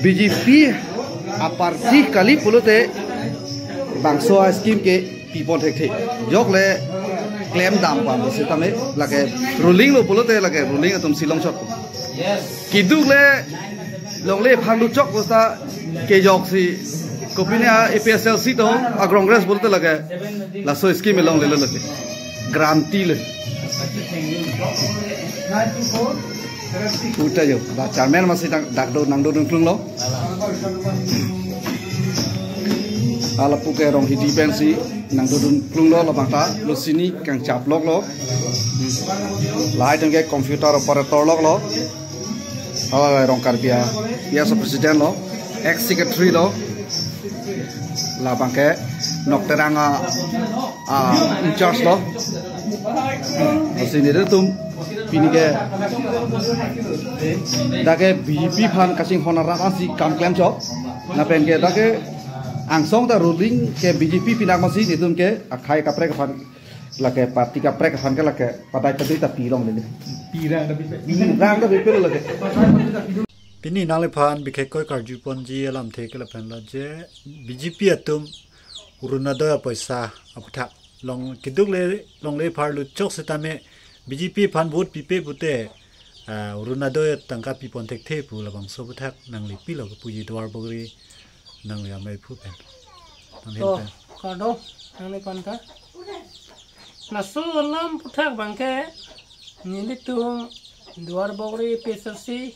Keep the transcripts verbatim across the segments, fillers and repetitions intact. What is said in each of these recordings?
B J P aparty kali pulote bangso a-scheme ke pipon thekthe. Jok le klem dam pam setame lake ruling lo pulote lake ruling atum si longchot. Keduk le longle aphan luchok kosta kejok si kopine a-A P H L C to a-Congress pulote lake laso scheme along lelo lake. Guarantee le. Uta jo, ba chairman masi dang dak do nang do dun klung lo. Ala puke Ronghidi pensi nang do dun klung lo labang ta lo sini kang chap lok lo. Lahai dun ke computer operator lok lo. Ala Rong Karbi a, P S A president lo, ex secretary lo. Labang ke Nok Terang a, a in charge lo. Lasi nelitum pini ke dak ke B J P aphan kachinghon arat ansi kam klemchot. Lapen ke dak ke angsong ta ruling ke B J P pinak masi nelitum ke akhei kaprek aphan lake party kaprek aphan ke lake padai padai ta pilong lele. Pirang ta pipe. Pirang ta pipe lake. Pini nangliphan bikhekoi karjuponji alamthe ke lapen lo je B J P atum Orunodoi apoisa aputhak long keduk le longle aphan luchok setame B J P aphan vote pipe pute, ah, Orunodoi tangka pipon thekthe pu labangso aputhak nangli pilo kepuji Duar Bagori nangli amei phu pen. Nangli To, pen. Kardom, nangliphan ta. Laso alam aputhak abang ke nelitum Duar Bagori A P H L C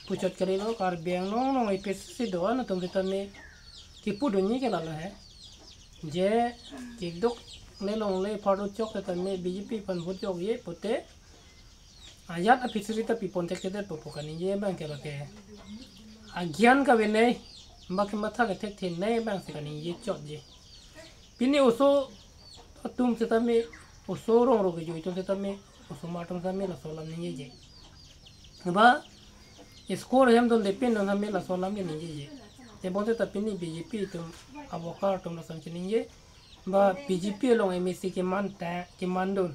puchot kali lo, Karbi Anglong along A P H L C do-an atum setame kipudunji ke lalo he. Je keduk le longle aphan luchok setame B J P aphan vote jokje pute ajat a-facility ta pipon thekthedet pu pu kaningje abang ke lake agyan kavenei, bak kematha kethekthennei abang si kaningje chotji. Pini oso atum setame, oso rong rong kejui atum setame, osomar atum setame laso alam ningjeje. Ba, school ahem dun depend dun setame laso alam keningjeje. Tebonta pini B J P atum, a-worker atum lason keningje. Ba, B J P along M A C keman ta, keman dun.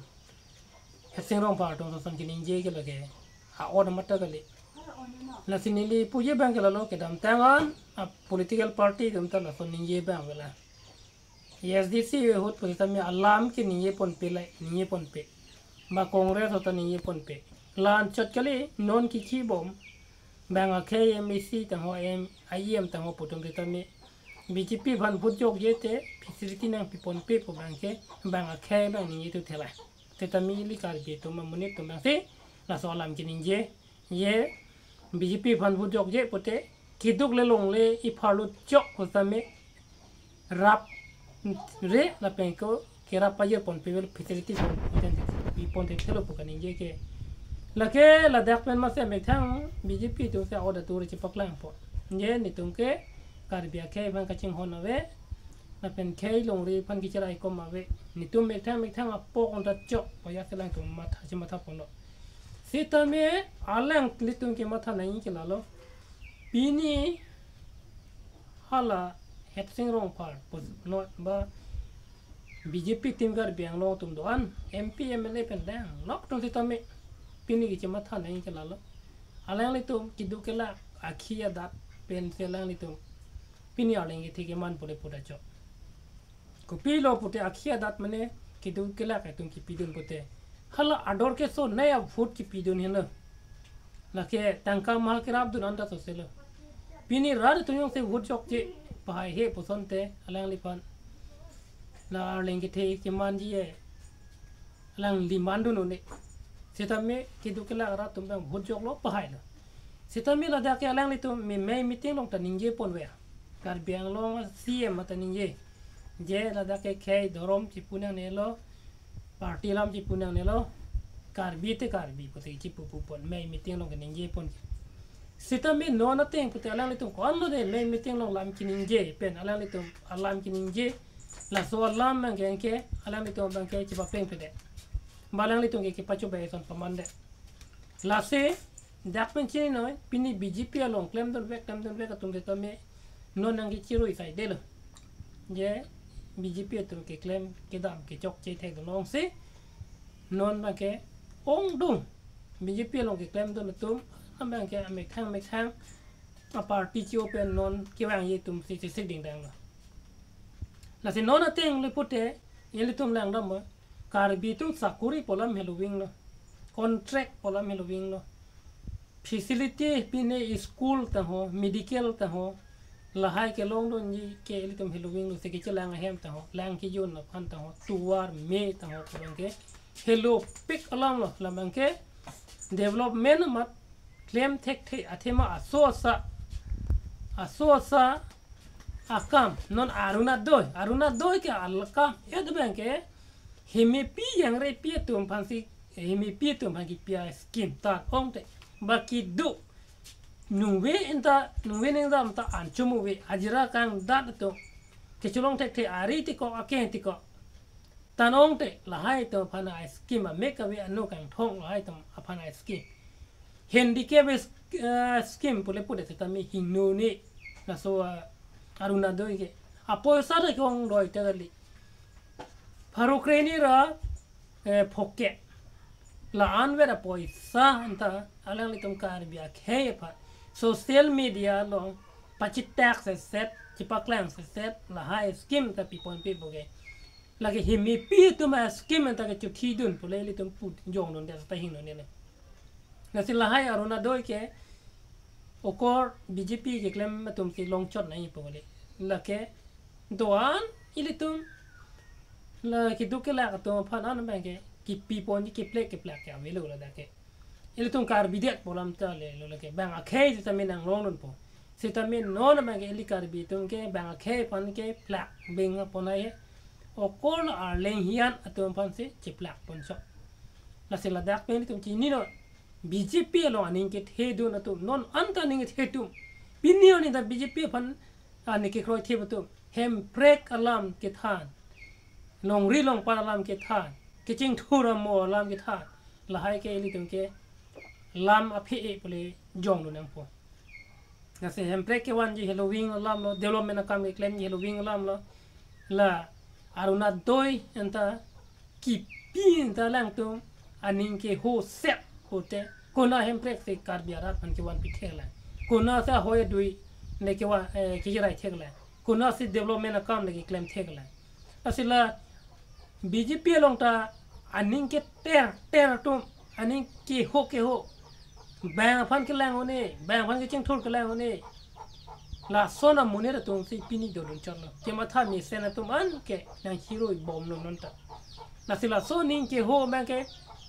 Headsing Rongphar atum lason keningje ke lake a-ot amat ta kali. Lasi neli puji abang ke lalo kedamtang an a-political party atum ta lason ningje abang ke la. A S D C ahut pu setame alam keningje ponpe la, ningje ponpe. Ba Congress ahut ta ningje ponpe. La-an chot kali non kichi bom. Bang akhei M A C tangho M, I E M tangho pu atum setame B J P aphan vote jokje te facility nangpiponpe pu abang ke bang akhei abang ningje tu thela. Setame ili Karbi atum amonit atum abang si laso alam keningje. Je B J P aphan vote jokje pute keduk le longle aphan luchok setame rap re lapen ko kerap pajir ponpe vel facility pon, pipon thekthelo pu kaningje ke. Lake ladak pen masi methang B J P atum si a-ot atur chepaklangpo. Je nelitum ke Karbi akhei abang kachinghon ave. Lapen khei longri aphan kecherai kom ave. Nelitum methang methang apok anta chok paya selangtum matha chematha ponlo. Setame alanglitum kematha nangji ke lalo. Pini hala Headsing Rongphar pus no ba B J P team Karbi Anglong atum do-an M P M L A pen dang nok atum setame pini kechematha nangji ke lalo. Alanglitum keduk kelak akhi adat pensi alanglitum pini arleng kethe keman pule puda chok. Kopilo pute akhi adat mane keduk kelak atum kipidun pute. Hala ador keso naya vote kipidun henlo. Lake tangka ma kerap dun anta soselo. Pini rat atum jongsi vote jokje pahai he puson te alangliphan. La arleng kethe kemanji e. Alangli mandun un-e. Setame keduk kelak rat atum abang vote joklo pahailo. Setame ladak ke alanglitum me, mei meeting along ta ningje ponve. Karbi Anglong C M ta ningje. Je ladak ke khei dhorom chipu nangnelo. Party alam chipu nangnelo. Karbi te Karbi pute chipu pu pon mei meeting along ke ningje pon. Setame non ateng pute alanglitum ko-an lo de mei meeting along lam keningje pen alanglitum alam keningje. Laso alam abang ke alanglitum abang ke chepapeng pede. Ba alanglitum ke kepachobai ason paman de. Lasi dak pen chinoi pini B J P along klemdun vek klemdun vek atum setame non nangkechirui saidelo. Je B J P atum keklem kedam kechokche thekdun longsi non abang ke ongdung B J P along keklemdun atum abang ke amethang methang a party chi-o pen non kevangji atum si chesik dingdang lo. Lasi non ateng le pute, ilitum langdam ma, Karbi atum sakuri pu alam heloving lo, contract pu alam heloving lo, facility pine school ta ho, medical ta ho, lahai kelongdunji ke ilitum heloving lo, si kechelang ahem ta ho, lang kejun aphan ta ho, tovar me ta ho, pu abang ke helopik alam lo, labang ke development amat klem thekthe, athema aso asa, aso asa akam, non Arunodoi, Arunodoi ke alakam, ya abang ke hemepi jangrepi atum aphan si, hemepi atum aphan kipi a-scheme ta ong te, baki do, nungve anta, nungve ningdam ta anchum ave, hajira kangdat atum, kecholong thekthe, ari tikok, akeng tikok, ta ong te, lahai atum aphan a-scheme, amek ave, ano kangthong, lahai atum aphan a-scheme. Handicap is, eh, scheme pule pute seta mi hingno ne, laso, eh, Arunodoi ke. Apoisa ta kong doi te kali. Pharo kre-ni ra, eh, phoke. La-an vet apoisa anta alanglitum Karbi akhei aphan social media along pachitak seset, chipaklang seset, lahai scheme ta piponpe pu ke. Lake hemepi atum a-scheme anta ke chuthi dun pule ilitum pu jongdun det ta hingno ne. Lasi lahai Arunodoi ke okor B J P keklem atum si longchot nai pu kali. Lake do-an ilitum la keduk kelak atum aphan an abang ke kipiponji, kiplek kiplak ke avelo ladak ke. Ilitum Karbi det pu alam ta le lo, lake bang akhei sitame nanglongdunpo. Sitame non abang ke ili Karbi atum ke bang akhei aphan ke plak bing apon ai. Okor Arleng Hian atum aphan si chiplak ponso. Lasi ladak pen ilitum chininon, B J P along aning kethedun atum, non anta aning kethe atum, pini arni ta B J P aphan aning kekroithe atum, hemprek alam kethan, longri longpat alam kethan, kechingthur amo alam kethan, lahai ke ilitum ke lam aphi-e pule jongdun nangpo. Lasi hemprek kevanji heloving alam lo, development akam keklemji heloving alam lo. La Arunodoi anta kipi anta alangtum aning keho sep pute, konat hemprek si Karbi arat aphan kevanpi theklang, konat si ahoi adui le kevan, eh, kejerai theklang, konat si development akam le keklem theklang. Lasi la B J P along ta aning keter ter atum, aning keho keho, bang aphan kelang un-e, bang aphan kechingthur kelang un-e, lason amonit atum si pini dodun chotlo. Kematha mesen atum an ke nang hiroi bomlo non ta. Lasi laso aning keho abang ke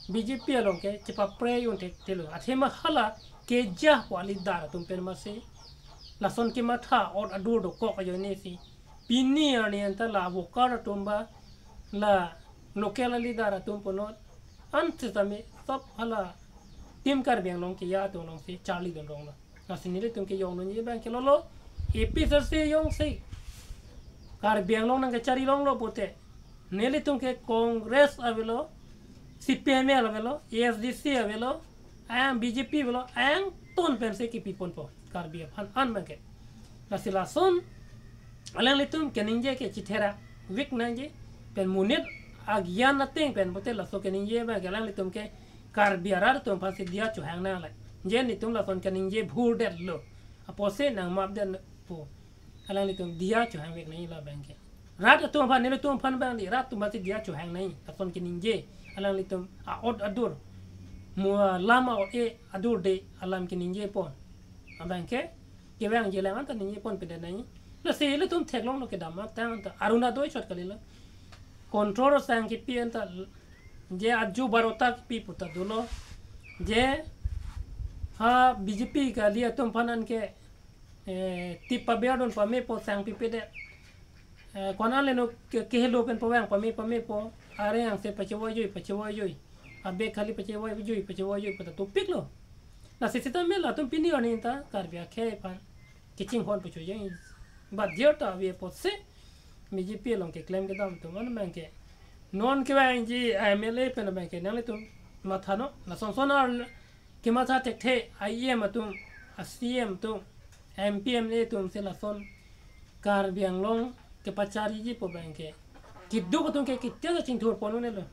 B J P along ke chepapre un thekthe lo. Athema hala keja pu a-leader atum pen masi lason kematha ot adur dokok ajoine si pini arni anta la worker atum ba, la local leader atum punon, an sitame sop hala Team Karbi Anglong keja atum along si charlidun rong lo. Lasi nelitum kejongdunji abang ke lolo, A P H L C jongsi Karbi Anglong nangkechari longlo pute, nelitum ke Congress avelo, C P I M L avelo, A S D C avelo, ang B J P avelo, angton pensi kipiponpo Karbi aphan an abang ke. Lasi lason alanglitum keningje ke chitherak vek nangji, pen monit agyan ateng pen pute laso keningje abang ke alanglitum ke Karbi arat atum aphan si diya chohang nangle. Je nelitum lason keningje bhur detlo, apotsi nangmap detpo. Alanglitum diya chohang vek nangji labang ke. Rat atum aphan, nelitum aphan abang di, rat atum aphan si diya chohang nangji, lason keningje, alanglitum a-ot adur, mo lam a-ot-e adur de alam keningje pon abang ke, kevangji alam anta ningje ponpe det nangji. Lasi ilitum theklonglo kedam atang anta Arunodoi chot kalilo. Control sang kipi anta je aju barota kipi puta dolo. Je ha B J P kali atum aphan an ke, eh, tip paberdun pamepo, sang pipedet. Eh, ko-an le no ke, kehelo pen pavang pame pamepo. Areng angse pachevoi joi, pachevoi joi. Abeg kali pachevoi joi, pachevoi joi puta topik lo. Lasi sitame latum pini arni ta Karbi akhei aphan kechinghon pu chojeng. But there ta ave apotsi B J P along keklem kedam atum an abang ke, non kevangji M L A pen abang ke nanglitum matha non. Lason son ar kematha thekthe, I E M atum, a C E M atum, M P M L A atum si lason Karbi Anglong kepachariji pu abang ke, keduk atum ke kethe ta chingthur pon un-elo.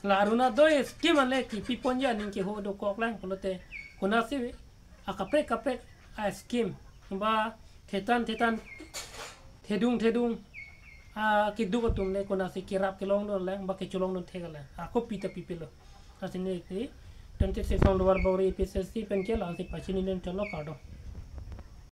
La Arunodoi scheme an le kipiponji aning keho dokok lang pulote, konatsi akaprek kaprek a-scheme Ba thetan thetan, thedung thedung, a keduk atum le konatsi kerap kelongdun le, ba kecholongdun thek le. Ako pi ta pipilo. Lasi neli twenty-six along Duarbagori A P H L C pen ke lasi pachinidun chotlo, kardom.